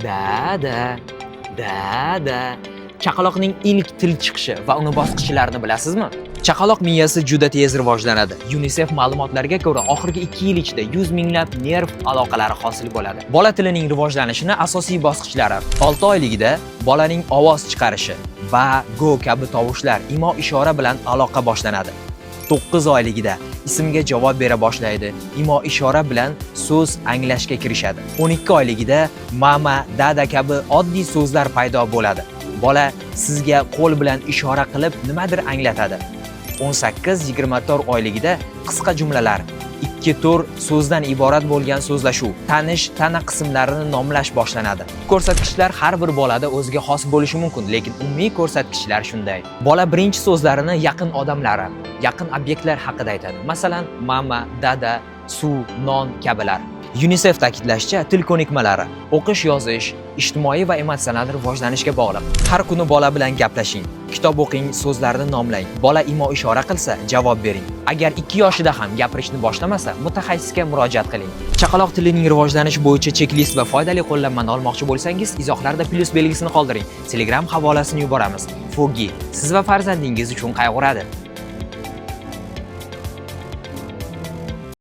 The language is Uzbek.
Da, da, da, da. Chaqaloqning ilk til chiqishi va uni bosqichlarini bilasizmi? Chaqaloq miyasi juda tez rivojlanadi. UNICEF ma'lumotlariga ko'ra, oxirgi 2 yil ichida 100 minglab nerv aloqalari hosil bo'ladi. Bola tilining rivojlanishini asosiy bosqichlari: 6 oyligida bolaning ovoz chiqarishi va go kabi tovushlar, imo ishora bilan aloqa boshlanadi. 9 oyligida ismga javob bera boshlaydi, imo ishora bilan so'z anglashga kirishadi. 12 oyligida mama, dada kabi oddiy so'zlar paydo bo'ladi. Bola sizga qo'l bilan ishora qilib nimadir anglatadi. 18-24 oyligida qisqa jumlalar, 2-4 so'zdan iborat bo'lgan so'zlashuv, tanish tana qismlarini nomlash boshlanadi. Ko'rsatkichlar har bir bolada o'ziga xos bo'lishi mumkin, lekin umumiy ko'rsatkichlar shunday. Bola birinchi so'zlarini yaqin odamlari, yaqin obyektlar haqida aytadi. Masalan, mama, dada, suv, non kabilar. UNICEF ta'kidlashicha, til ko'nikmalari o'qish, yozish, ijtimoiy va emotsional rivojlanishga bog'liq. Har kuni bola bilan gaplashing, kitob o'qing, so'zlarni nomlang. Bola imo ishora qilsa, javob bering. Agar 2 yoshida ham gapirishni boshlamasa, mutaxassisga murojaat qiling. Chaqaloq tilining rivojlanishi bo'yicha checklist va foydali qo'llanmani olmoqchi bo'lsangiz, izohlarda plyus belgisini qoldiring. Telegram havolasini yuboramiz. Fogi siz va farzandingiz uchun qayg'uradi.